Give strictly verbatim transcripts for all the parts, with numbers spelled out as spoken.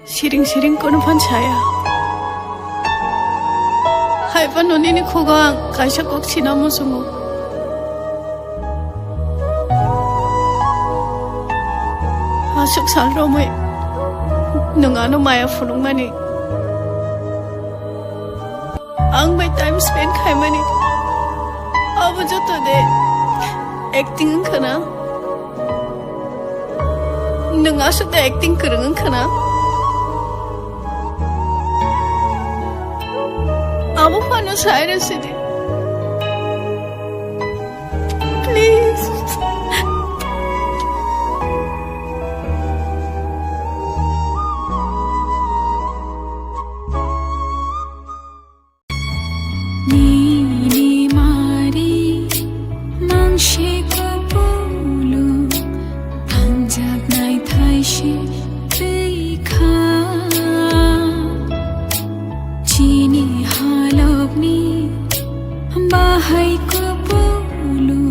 Siring siring kono phan saya. Haiphano nini khugo ang kaisa kok sina muchungo. Aswk sal romwi nwng ano maya phunukmani. Ang bai time spend khaimani abo joto de acting wngkha na? Nwng aswk de acting kwrwng wngkha na? Abo phano sai rw sidi. Please. Nini mari mangse kopulu, tangjak naithai se twi kha. Chini halokni bahai kopulu,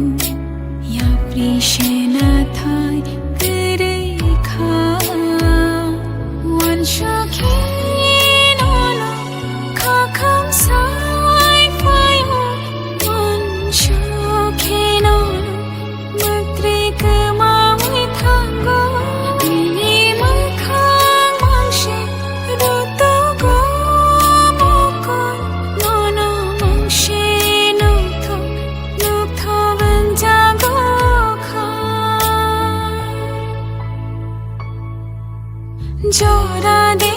yapri se naithai kwrwi kha. Wansha khe nono khakham sai phaio, wansha khe nono mwtri kwmawi thango. Nini mwkhang mangse rutugo mokol, nono mangse nukthok nukthok wngjago kha. Jora de